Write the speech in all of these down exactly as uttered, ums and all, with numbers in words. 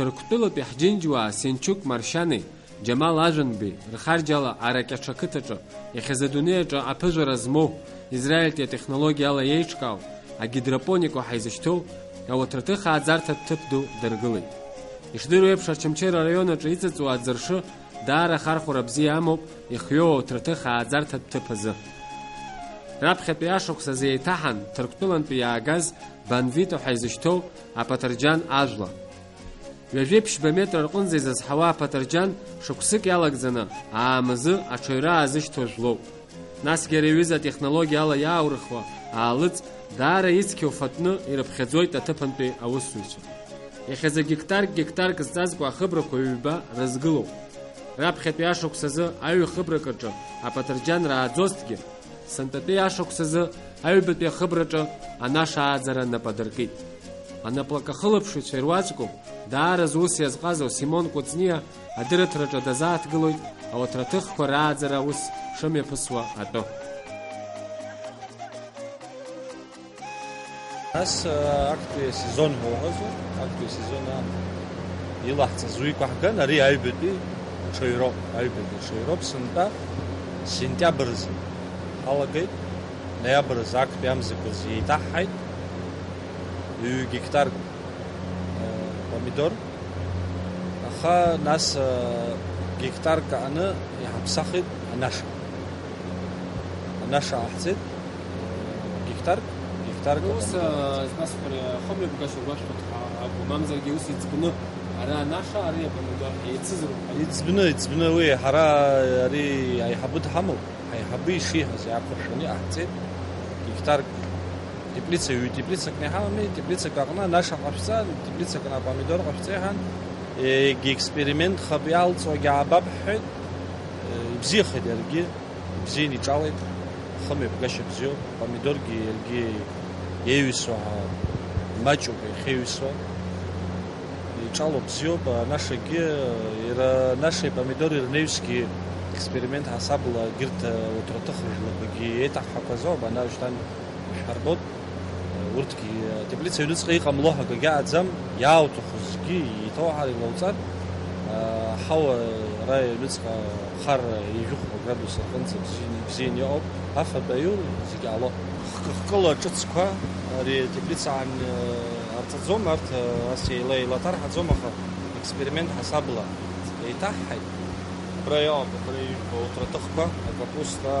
Ҭырқәтәылатәи ҳџьынџьуаа Сенчук Маршьани, Џьамал Ажәанбеи рхарџьала Аракьаҿа ақыҭаҿы, иахьазы адунеи аҿы аԥыжәара змоу, Израильтәи атехнологиала еиҿкаау, агидропонико ҳәа изышьҭоу, ауаҭраҭых ааӡарҭатә ҭыԥ ду дыргылеит. Ишдыру еиԥш, Очамчыра араион аҿы иҵыҵуа аӡыршы даара ахархәара бзиа амоуп, ихҩоу ауаҭраҭых ааӡарҭатә ҭыԥ азы. Раԥхьатәи ашықәс азы еиҭаҳан Ҭырқәтәылантәи иаагаз Банвито ҳәа изышьҭоу Апатырџьан ажәла. Ҩажәи ԥшьба метра рҟынӡа изызҳауа Апатырџьан шықәсык иалагӡаны аамазы аҽаҩра аазышьҭуа жәлоуп. Насгьы ари аҩыза атехнологиа ала иааурыхуа аалыҵ даара ицқьоу фатәны ирыԥхьаӡоит аҭыԥантәи аусзуҩцәа. Иахьазы гектарк-гектарк зҵазкуа ахыбрақәа ҩба рызгылоуп. Раԥхьатәи ашықәс азы аҩ-хыбрак аҿы апатырџьан рааӡозҭгьы, сынтәатәи ашықәс азы аҩбатәи ахыбраҿы анаша ааӡара нап адыркит. Анаплакы ахылаԥшҩцәа ируаӡәкуп, даара зус иазҟазоу Симон Кәыҵниа адырраҭараҿы дазааҭгылоит ауаҭраҭыхқәа рааӡара аус шымҩаԥысуа атәы. Нас, а, актәи асезон ҳәа уҳәозар, актәи асезон аан илаҳҵаз уи иқәаҳган, ари аҩбатәи аҽаҩроуп, аҩбатәи аҽаҩроуп, сынтәа сентиабр азы ҳалагеит, ноиабр азы актәи амзақәа рзы еиҭаҳҳаит, ҩ-гектарк, а, помидор, аха нас, а, гектарк аҟны иҳаԥсахит анаша. Анаша ҟаҳҵеит, гектарк, гектарк. Ус, аҟны. Зны сҳәара, ахымҩаԥгашьа гәашәҭоит ҳәа акәу, мамзаргьы ус иӡбны, ара анаша, ари апомидор еицызароуп ҳәа. Иӡбны, иӡбны уи, ҳара ари аиҳабы дҳамоуп, ҳаиҳабы ишиҳәаз иаақәыршәаны иҟаҳҵеит, гектарк теплица, ҩ-теплицакны иҳамами, теплицак аҟны анаша ҟашәҵа, теплицак аҟны апомидор ҟашәҵа иҳәан, егьи експеримент хатә иалҵуагьы аабап ҳҳәеит, ибзиахеит иаргьы. Ибзианы иҿалеит, ахымҩаԥгашьа бзиоуп, апомидоргьы иаргьы иеиҩсуа ҳәа маҷуп иахьеиҩсуа. Иҿало бзиоуп, анашагьы, иара анашеи апомидори рнаҩсгьы експеримент ҳасабла егьырҭ, уҭраҭых рыжәлақәагьы еиҭаҳҳақәаз ауп, ана шьҭан ишәҳарбоит. Урҭгьы атеплица аҩныҵҟа иҟамло ҳәа акгьы аӡам, иаауҭаху зегьы еиҭоуҳар, илауҵар, аҳауа ара аҩныҵҟа хар ҩажәихәба градус аҟынӡа бзианы, ибзианы иҟоуп, афатә аиу зегь ҟало. Хкы-хкыла ҿыцқәа ари атеплицаан арҵаӡом, арҭ ас еила-еилаҭарҳаӡом, аха експеримент ҳасабла еиҭаҳҳаит. Абра иҟоуп, абра ижәбо уҭраҭыхқәа, акапуста,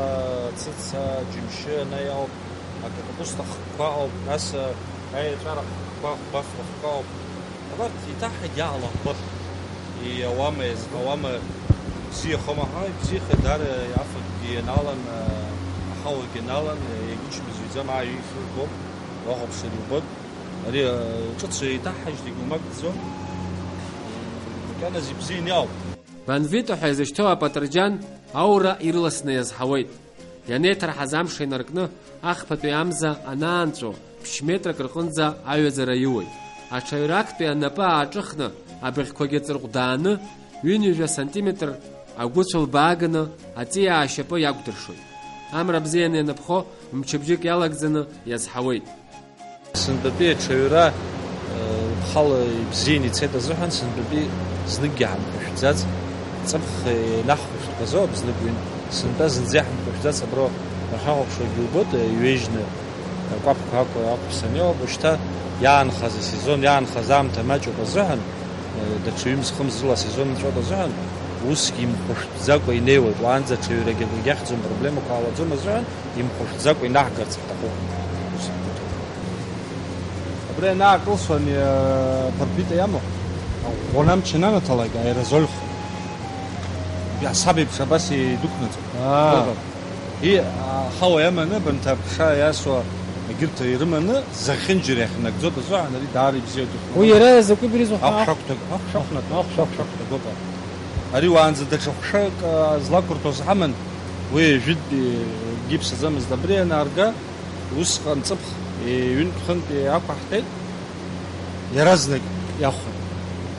ацыца, џьымшьы, ана иҟоуп. Акапуста хкқәа ауп, нас, аеҵәара хкқәа, хәба хкқәа ауп. Абарҭ еиҭаҳагьы алаҟәыр. Иауама, иазгауама, бзиахома ҳәа, ибзиахеит, даара афатәгьы ианалан, аҳауагьы аналан, иагьычмазаҩӡам, ааи, ишәыргом, уахәаԥшыр иубоит. Ари, ҿыц еиҭаҳҳажьҭеигь умакәӡом. Макьаназ ибзианы иаауп. Банвито ҳәа изышьҭоу апатырџьан аура ирласны иазҳауеит. Ианеиҭарҳаз амш инаркны, ахԥатәи амза анаанҵәо, ԥшь-метрак рҟынӡа аҩаӡара иуеит. Аҽаҩра актәи анапы ааҿыхны, абыӷьқәагьы ҵырҟәдааны, ҩынҩажәа сантиметр агәыцә лбааганы, аҵиаа ашьапы иақәдыршоит. Амра бзианы ианыԥхо, мчыбжьык иалагӡаны иазҳауеит. Сынтәатәи аҽаҩра, э, лыԥхала ибзианы ицеит азыҳәан, сынтәатәи зныкгьы ҳамԥышәтәӡац, ҵыԥх, э, инаҳхәышәтәхазоуп, знык-ҩынтә. Сынтәа зынӡа иаҳамԥышәтәӡац, абра уахьахәаԥшуагьы убоит, э, иҩежьны, э, акәаԥқәа акәу-, ақәԥсаны иҟоуп. Ушьҭа иаанхаз асезон, иаанхаз аамҭа маҷуп азыҳәан, э, даҽа ҩымз-хымз рыла асезон нҵәоит азыҳәан, усгьы имхәышәтәӡакәа инеиуеит. Уаанӡа аҽаҩрагьы акгьы ахьӡом, проблемақәа ҟалаӡом азыҳәан, имхәышәтәӡакәа инаҳгарц ҳҭахуп. Абра ианаакылсуан, иа-, барбита иамоу, аӷәӷәаны амч ананаҭалак, аерозольха. Асаб еиԥш абас идәықәнаҵоит. Аа. И, аҳауа иаманы, абанҭ аԥша иасуа егьырҭ ирыманы, зехьынџьара иахьнагӡоит азыҳәан, ари даара ибзиа дықәнаҵоит. Уи иара закәи бри зуҳәа? Ахәшә ақәҭак, ахәшә ақәнак, ахәшә ақәнак. Ари уаанӡа даҽа хәшәык, а, злақәырҭәоз ҳаман, уи жәытәтәи гипс аӡамызт, абри ианаарга, усҟан ҵыԥх, ҩынтә-хынтә иақәаҳҭеит, иаразнак иахәан.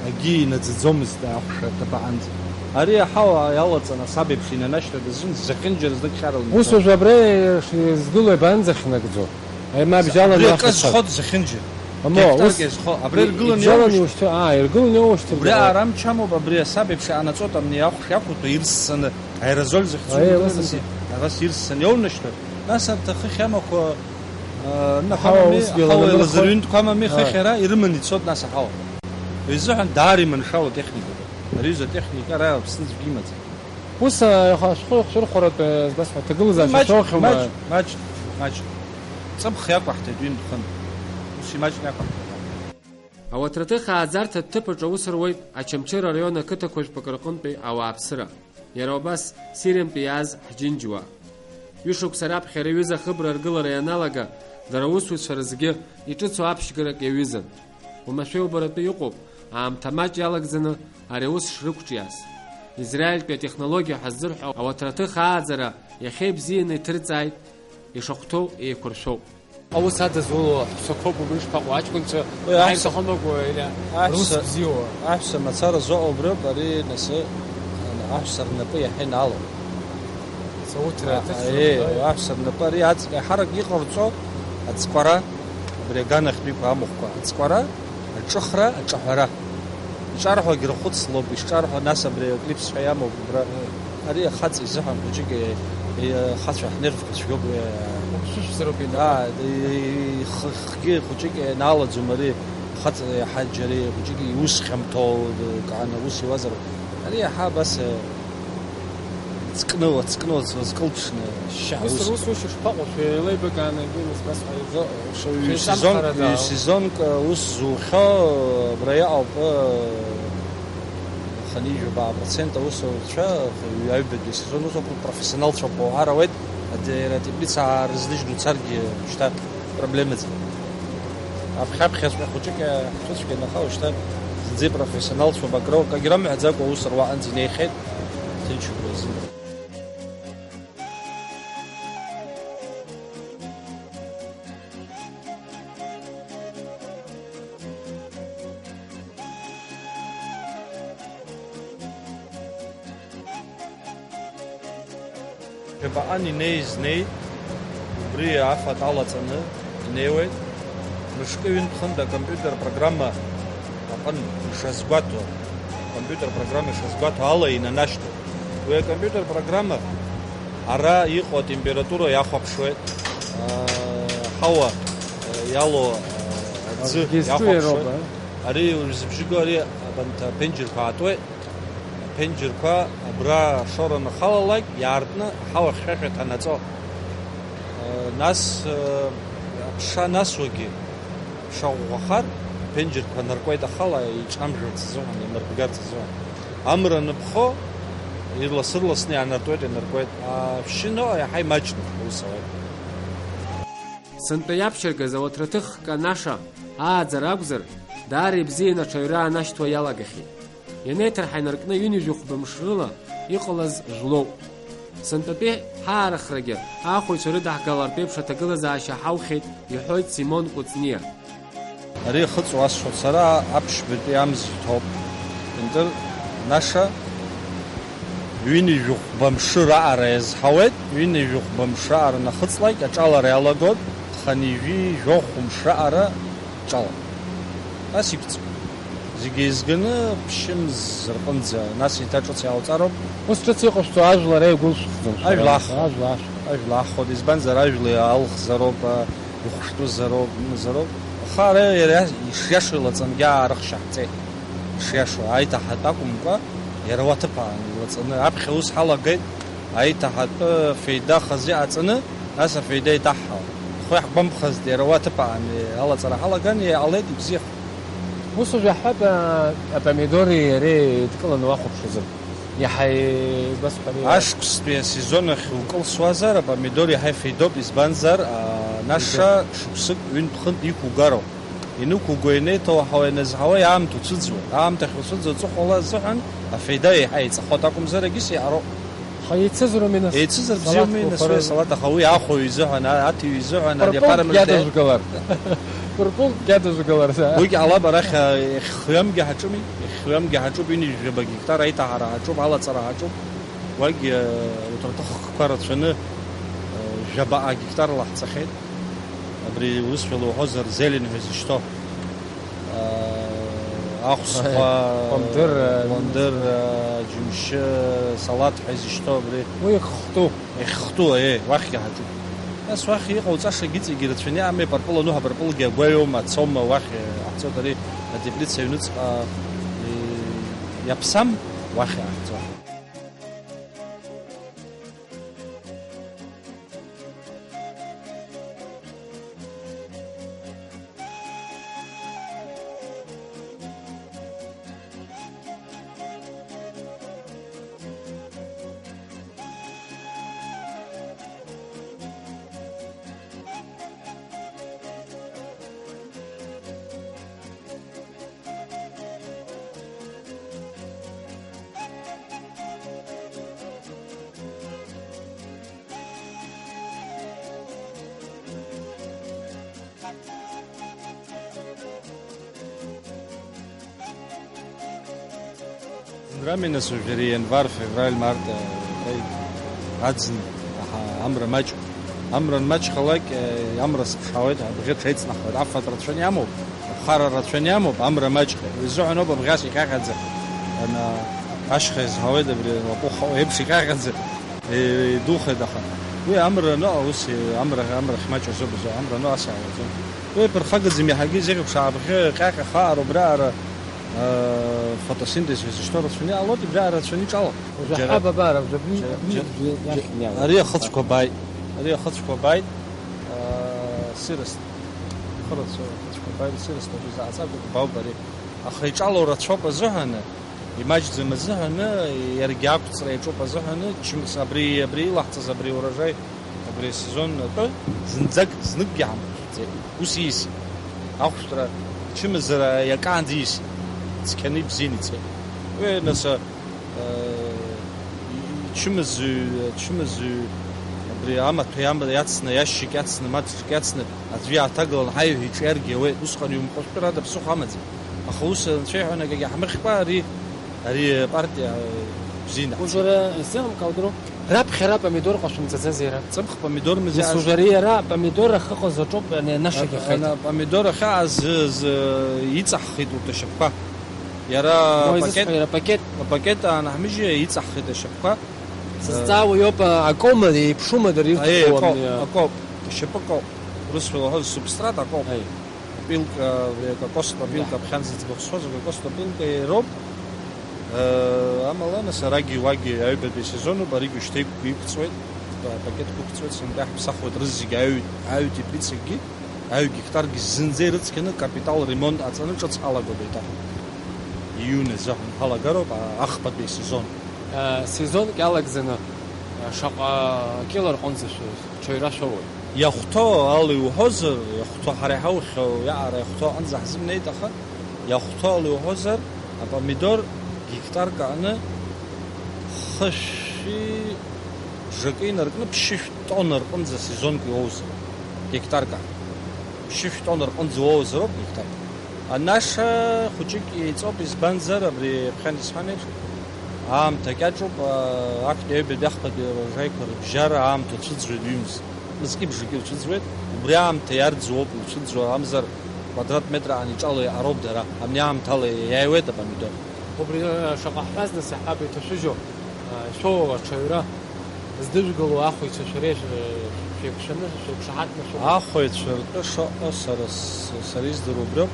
Акгьы инаӡаӡомызт ахәшә аҭыԥ аҟынӡа. Ари аҳауа иалаҵан асаб еиԥш инанашьҭра дазын зехьынџьара знык шьара лымҵан. Ус уажә абра ишизгыло иабанӡахьнагӡо? Аимабжьалан абри акы ахацәа зхоит зехьынџьара. Амоу, гектарк ус иазхо, абра иргыланы ибжьаланы иоушьҭ-, иушьҭы-, аа, иргыланы иоушьҭыргылар. Убри аарамч амоуп, абри асаб еиԥш анаҵоит амни ахәшә иақәуҭәа ирссаны, аерозоль захьӡу. Аиеи, иргыланы, ус. Абас ирссаны иоунашьҭуа. Нас арҭ ахыхь амақәа, аа, Аҳауа рнахәамами, усгьы аҳауа ланадырхо. Еилазырҩынтәқәамами, Ааи. Хыхь ара ирыманы ицоит нас аҳауа. Уи изыҳәан даара иманшәалоуп техникақәа. Ари изы атехника ара Аԥсны аӡәгьы имаӡам. Ус, а, иаха-, ашәҟәы ахшәырхәаратә, э, збаз ҳәа, ҭагылазаашьа Маҷ-, шәоухьоума? Маҷ-, маҷ-, маҷ. Ҵыԥх иақәаҳҭеит ҩынтә-хынтә. Ус имаҷны иақәаҳҭеит. Ауаҭраҭых ааӡарҭа ҭыԥ аҿы аус руеит Очамчыра араион ақыҭақәа жәпакы рҟынтәи ауааԥсыра. Иара убас Сириантәи иааз ҳџьынџьуаа. Ҩышықәса раԥхьа ари аҩыза ахыбра аргылара ианалага, дара аусзуҩцәа рызгьы иҿыцу аԥшьгарак иаҩызан. Уамашәа иубаратәы иҟоуп, аамҭа маҷ иалагӡаны ари аус шрықәҿиаз. Израильтәи атехнологиа ҳәа ззырҳәо ауаҭраҭых ааӡара иахьа ибзианы иҭырҵааит, ишахәҭоу еиқәыршәоуп. Аус адызуло ҳәсақәоуп, убри шԥаҟоу, аҷкәынцәа Уи аҳ-, аҳәса-, иҭахымагои, аҳәса-, рус бзиоу? Аҳәса мацара зоуа убриоуп, ари насы аҳәса рнапы иаҳа инаало. Сауҭра А, аҭыҵ е, зуҳәа. Аҳәса рнапы ари аҵ-, еиҳарак иҟарҵо аҵкәара, абри аганахьтәиқәа амахәқәа, аҵкәара, аҿыхра, аҿаҳәара. Иҿарҳәогь рахәыцлоуп, ишҿарҳәо, нас абри аклипс ҳәа иамоуп, убра. Ари ахаҵа изыҳәан хәыҷык, е, е, ахацәа ҳнервқәа цәгьоуп, е. Уԥшышәзароуп инапы. Аа, е, е, ихы-, хгьы хәыҷык ианаалаӡом ари, ахаҵа иаҳа џьара хәыҷык иус хьамҭоу, е, каан аус иуазар. Ари иаҳа абас, е, Ҵкны, уа, ҵкны, уа, уа, зкылԥшны, шьшьаҳәа Ус, ус. Ус, ус шышԥаҟоу, шәеилеибакааны ибымаз, нас ҳаи-, Зо-, шо-, шәеизамҳара ҩ-сезонк, даауан. Ҩ-сезонк, ы, ус зухьо, ы, абра иҟоуп, ы, хынҩажәи жәаба процент аусурцәа, ҩ-, аҩбатәи асезон усуп, профессионалцәоуп уҳәар ауеит, ади-, иара атеплица аарызныжьны уцаргьы, шьҭа проблемаӡам. Аԥхьаԥхьаҵәҟьа хәыҷык иаҳцәыцәгьан, аха уажәшьҭа зынӡа ипрофессионалцәоуп, акры-, акгьы рымҳәаӡакәа аус руаҟынӡа инеихьеит. Ҭынч убра азын. Жәабаҟа инеи-знеи убри афатә алаҵаны инеиуеит. Мышкы ҩынтә-хынтә акомпиутер программа аҟын ишазгәаҭо, акомпиутер программа ишазгәаҭо ала инанашьҭуеит. Уи акомпиутер программа ара иҟоу атемпература иахәаԥшуеит, аа, ҳауа, э, иалоу, э, аӡы Аӡгьы зҿу иахәаԥшуеит. Иароуп, а? Ари узыбжьыго, ари абанҭ аԥенџьырқәа аатуеит. Аԥенџьырқәа абра ашоура анахалалак, иаартны аҳауа хьшәашәа ҭанаҵо. Э, нас, э, аԥша насуагьы, аԥша ӷәӷәахар, аԥенџьырқәа анаркуеит ахала, иҿамжәарц азыҳәан, имырбгарц азыҳәан. Амра аныԥхо, ирлас-ырласны иаанартуеит, инаркуеит. Ашьшьыҳәа иаҳа имаҷны аус ауеит. Сынтәа иаԥшьыргаз ауаҭраҭых Канаша ааӡара акәзар, даара ибзианы аҽаҩра аанашьҭуа иалагахьеит. Ианеиҭарҳа инаркны ҩынҩажәи хәба мшы рыла иҟалаз жәлоуп. Сынтәатәи ҳаарахрагьы ахәаҩцәа рыдаҳгалартә еиԥш аҭагылазаашьа ҳаухьеит, иҳәоит Симон Кәыҵниа. Ари ахыҵуа асҳәоит сара, аԥшьбатәи амза иҭоуп. Кәынтыр Наша ҩынҩажәи хәба мшы раҟара иазҳауеит, ҩынҩажәи хәба мшы раҟара нахыҵлак аҿалара иалагоит, хынҩажәи жәохә мшы раҟара аҿалара. Нас иқәҵп. Зегьы еизганы ԥшьымз рҟынӡа, нас еиҭа ҿыц иаауҵароуп. Ус ҿыц иҟашәҵо ажәлар еигәылшәхӡом. Ажәла ахо. Ажәла ахо. Ажәла ахоит, избанзар ажәла алхзароуп, а, ихәшәтәызароуп, имазароуп. Аха ара иара ишиашоу илаҵангьы аарыхшьаҳҵеит. Ишиашоу, аиҭаҳатә акәымкәа, иара уа аҭыԥ аан илаҵаны. Аԥхьа ус ҳалагеит, аиҭаҳатәы феида хазы иҟаҵаны, нас афеида еиҭаҳҳауа. Хәы иаҳгәамԥхазт, иара уа аҭыԥ аан алаҵара ҳалаган, иҟалеит, ибзиахеит. Ус уажә иаҳҳәап, а, апомидори иареи еидкыланы уахәаԥшуазар, иаҳа еибасҳәари? Ашықәстәи асезон ахь укылсуазар, апомидор иаҳа ифеидоуп, избанзар, а, наша Ифеидоуп. Шықәсык ҩынтә-хынтә иқәугароуп. Инықәуго, инеиҭауҳауа, ианазҳауа, аамҭа уцәыӡуа. Аамҭа ахьуцәыӡуа аҵыхәала азыҳәан афеида еиҳа еиҵахоит акәымзар, егьыс еиҳароуп. Аха еицызароуми, нас, Еицызар бзиоуми, салаҭқәа нас, уи фара? Салаҭ, аха уи ахәаҩ изыҳәан, а-, аҭиҩ изыҳәан, Пырпылк ариапарам рзы. Иадыжәгалар. Пырпылк иадыжәгалар, са. Уигь ҟалап, арахь, а, ихҩамгьы ҳаҿыми, ихҩамгьы ҳаҿуп, ҩынҩажәи жәаба гектар аиҭаҳара ҳаҿуп, алаҵара ҳаҿуп. Уагь, а, урҭ рҭыхқәа рацәаны, а, жәабаҟа гектарла ҳҵахьеит. Абри урысшәала уҳәозар, зелень ҳәа изышьҭоу. Ахәсқәа, ҟәандыр, ҟәандыр, џьымшьы, салаҭ ҳәа изышьҭоу абри. Уи ихту. Ихту, е, уахьгьы ҳаҿуп. Нас уахь иҟауҵашагьы иҵегьы рацәаны иҟами, апырпыл ану, апырпылгьы агәаҩоума, ацома, уахь ҳцоит, ари атеплица аҩныҵҟа, е, иаԥсам, уахь ҳцоит. Зынрами, нас, уажәы ари ианвар, февраль, март, аҳәеит, аӡын, аҳа, амра маҷуп. Амра анмаҷхалак, амра сыԥшаауеит, абӷьы ҽеиҵнахуеит. Афатә рацәаны иамоуп, аԥхара рацәаны иамоуп, амра маҷхеит. Уи азыҳәан ауп абӷьас иҟьаҟьаӡа, ана, ашьха иазҳауеит абри лаҟәыхо еиԥш иҟьаҟьаӡа, е, идухеит, аха уи амра аныҟа, ус, е, амра, амра хьмаҷ азоуп, амра аныҟа ас иаауаӡом. Уи ԥырхагаӡам, иаҳагьы изеиӷьуп, абӷьы ҟьаҟьа хаар убра ара, а, фотосинтез ҳәа изышьҭоу рацәаны иҟалоит, убри аара рацәаны иҿалоит. Џьара, ҳаб абар, абри, џьара, абри, џьара, абри, џьа-, иахьынҩауа. Ари ахыцқәа бааит. Ари ахыцқәа бааит. Аа, сирост. Хырацәа ахыцқәа бааит, сирост, абри зааҵагәа бауп ари. Аха иҿало рацәоуп азыҳәаны, имаҷӡам азыҳәаны, иаргьы ақәҵра иаҿуп азыҳәаны, чымз абри, абри илаҳҵаз абри урожаи, абри асезон атәы, зынӡак, зныкгьы ҳамхьӡеит. Ус ииасит. Ахәшәтәра, чымазара иакаанӡа ииасит. Цқьаны ибзианы ицеит. Уи, нас, а, ичымазаҩ, ачымазаҩ, абри амаҭәа иам-, иацны, иашьшьык иацны, маҷк иацны, аӡәы иааҭагалан ҳаиҳәа иҿиаргьы ауеит. Усҟан иумхәышәтәыр ада ԥсыхәа амаӡам. Аха ус анцәа иҳәо, акгьы ҳмыхькәа, ари, ари апартиа, э, бзианы ҳцеит. Ужра исзеилымкаауа дыруп. Раԥхьара апомидорқәа шәымҵаӡазеи ара? Ҵыԥх помидор мыӡа. Нас ужра иара апомидор ахьыҟаз аҿоуп, ани, анашагьы ахеит. Ана-, апомидор ахьааз, э, з-, иҵаҳхит урҭ ашьапқәа. Иара Мои апакет, зысҳәо, иара апакет. Апакет аанаҳмыжьи иҵаҳхит ашьапқәа. Сызҵаауа иоуп, а, акома, еиԥшума дара ирҭаху? Аиеи, акоуп, амни, а? Акоуп. Ашьапы акоуп. Урысшәала уҳәозар, субстрат акоуп. Аи. Пилка, э, кокосовая пилка, иаҳ. Аԥхьан зыӡбахә сҳәоз, акокосовая пилка иароуп. Э, амала, нас, арагьы уагьы аҩбатәи асезонуп, аригьы шьҭа иқәҵуеит, апакет ықәҵуеит, сынтәа иаҳԥсахуеит рызегьы аҩ-, аҩ теплицакгьы, аҩ гектаргьы зынӡа ирыцқьаны капитал ремонт ҟаҵаны ҿыц ҳалагоит еиҭах. Июнь азыҳәан ҳалагароуп, а-, ахԥатәи асезон. Сезонк иалагӡаны, шаҟа кьыла рҟынӡа шәы-, шәаҩра шәоуеит? Иахәҭоу ала иуҳәозар, иахәҭоу ҳара иҳаухьоу иаара иахәҭоу аҟынӡа ҳзымнеит, аха иахәҭоу ала иуҳәозар, апомидор гектарк аҟны хышәи жәакы инаркны ԥшьышә тонна рҟынӡа сезонк иоузароуп, гектарк аҟны. Ԥшьышә тонна рҟынӡа иоузароуп гектарк. Анаша хәыҷык еиҵоуп, избанзар, абри ԥхьан исҳәан еиԥш, аамҭа кьаҿуп, а, актәи аҩбатәи ахԥатәи арожаиқәа рыбжьара аамҭа цәыӡуеит ҩымз. Мызки бжаки уцәыӡуеит, убри аамҭа иарӡуоуп, иуцәыӡуа амзар, квадрат метр аан иҿало иаҟароуп дара, абни аамҭала иааиуеит апомидор. Убри, а, шаҟа ҳҳәаз, нас, иаҳҳәап, еиҭашәыжьо, а, ишәоуа аҽаҩра. Здыжәгыло ахәаҩцәа шәареи шәеиқәшәаны, шәеиқәшаҳаҭны шәыҟоуп. Ахәаҩцәа ртәы шыҟоу сара с-, сара издыруа убриоуп.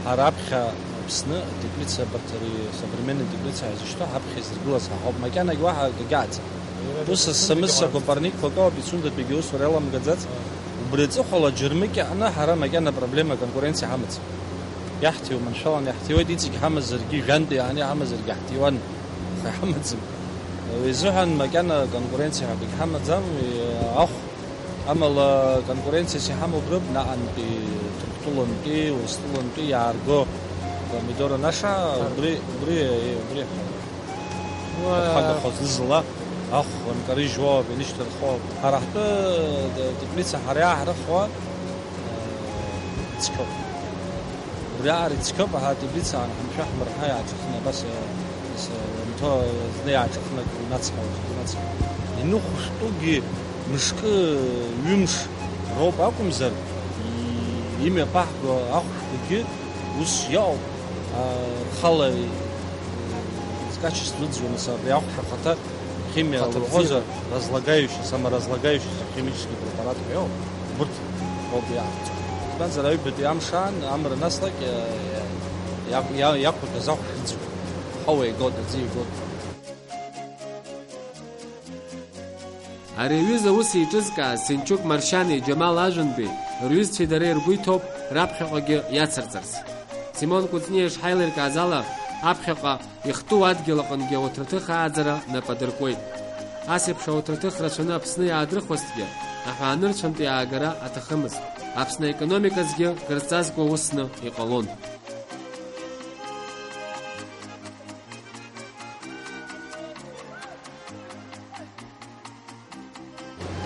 Ҳара аԥхьа Аԥсны атеплица, абарҭ ари современный теплица ҳәа изышьҭоу ҳаԥхьа изыргылаз ҳаҟоуп. Макьанагь уаҳа акгьы ааӡам. Ус асамыссақәа, парникқәак ауп, ицундатәигьы усура иаламгаӡац. Убри аҵыхәала аџьармыкьа аҟны ҳара макьана проблема, конкуренциа ҳамаӡам. Иаҳҭиуа маншәалан иаҳҭиуеит, иҵегь ҳамазаргьы, жәантәи иааны иҳамазаргьы иаҳҭиуан, аха иҳамаӡам. Уи азыҳәан макьана конкуренциа ҳәа акгьы ҳамаӡам, уи ахә, амала конкуренциас иҳамоу рыб наҟантәи, Ҭырқәтәылантәи, Урыстәылантәи иаарго помидор анаша, убри, убри, убри ҳәа. Уа. Ҳагахо знызала ахә анкарыжьуа, инышьҭырхуа. Ҳара ҳтәы, т-, теплица ҳара иааҳрыхуа, э, цқьоуп. Убри аҟара ицқьоуп, аха атеплица аан ҳамшәа ҳмырҳа иааҿыхны, абас, э, с-, анҭо зны иааҿыхны акы унацҳауа, акы унацҳауа. Иныхәштәугьы мышкы, ҩымш роуп акәымзар, и-, имҩаԥаҳго ахәшәқәагьы ус иаауп. Рхала зкачество ыӡуа, нас абри ахәша ахаҭа химиа Ахаҭа урҳәозар, бзиа. Разлагающий, саморазлагающийся химический препарат ҳәа иоуп, убырҭ роуп иаҳҵо. Избанзар, аҩбатәи амш аан, амра анаслак, иа-, иа-, иа-, иа-, иақәыргаз ахәша ыӡуеит. Ҳауа игоит, аӡы игоит. Ари аҩыза аус еиҿызкааз Сенчук Маршьани Џьамал Ажәынтәи рҩызцәеи дареи ргәы иҭоуп раԥхьаҟагьы иацырҵарц. Симон Кәыҵниа ишҳаилыркааз ала, аԥхьаҟа ихтәу адгьыл аҟынгьы ауҭраҭых ааӡара нап адыркуеит. Ас еиԥш ауҭраҭых рацәаны Аԥсны иаадрыхуазҭгьы, аҳәаанырцәынтә иаагара аҭахымызт. Аԥсны аекономикаҵәҟьагьы кыр зҵазкуа усны иҟалон.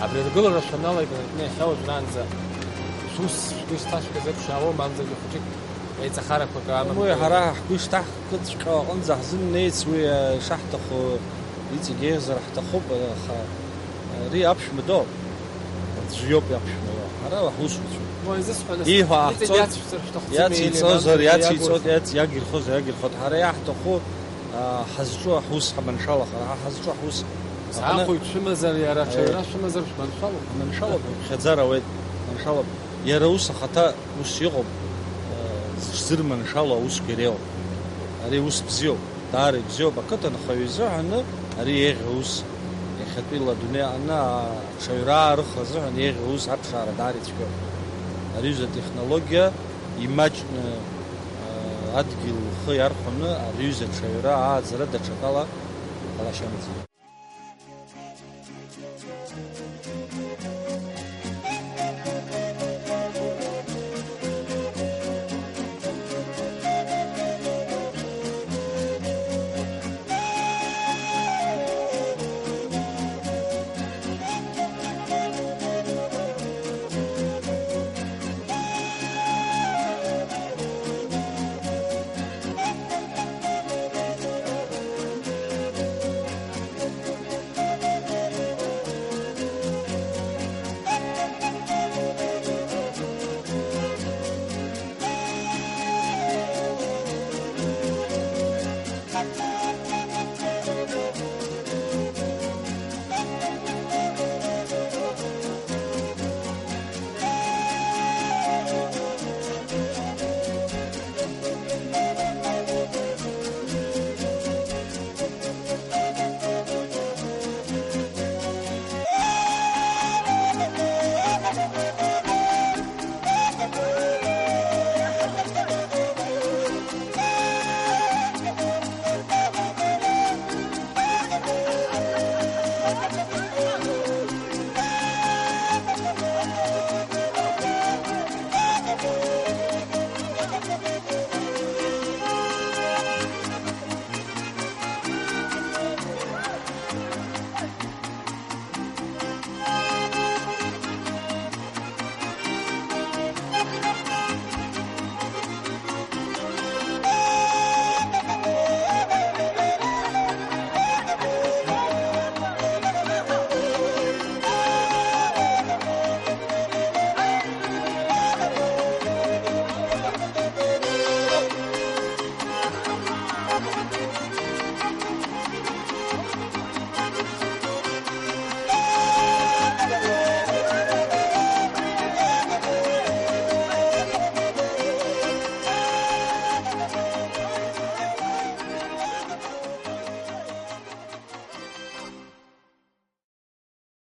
Абри аргылара шәаналага, иахьа уажәраанӡа шәус шәгәы ишҭашәкыз еиԥш иаауоу, мамзаргьы хәыҷык еиҵахарақәак амам? Уи ҳара ҳгәы ишҭаҳкыҵәҟьоу аҟынӡа ҳзымнеиц, уи, э, ишаҳҭаху иҵегь еиӷьзар ҳҭахуп, аха, э, ари аԥшәма доуп. Аӡәы иоуп иаԥшәма иоуп. Ҳара ҳусуцәоуп. Уа, изысҳәан, Ииҳәо иҵегь ҟаҳҵоит, иацшәҵар шәҭахӡами, иациҵозар, Елеонардо иациҵоит, Иагәа? Иац-, иагирхозар, иагирхот. Ҳара иаҳҭаху, а, ҳазҿу аҳус ҳаманшәалахар, ҳа ҳазҿу аҳус. Аҟны Саахәаҩ шәымазар, иара аҽаҩра Аиеи. Шәымазар, шәманшәалоуп. Маншәалоуп, ԥхьаӡара ауеит, маншәалоуп. Иара ус ахаҭа ус иҟоуп, а, зҽзырманшәало аусқәа иреиуоуп. Ари ус бзиоуп, даара ибзиоуп, ақыҭанхаҩ изыҳәаны ари еиӷьу ус. Иахьатәила адунеи аҟны, а, аҽаҩра аарыхра азыҳәан еиӷьу ус аԥшаара даара ицәгьоуп. Ари ҩыза атехнологиа имаҷны, а, адгьыл ухы иархәаны ари ҩыза аҽаҩра ааӡара даҽакала ҟалашьа амаӡам.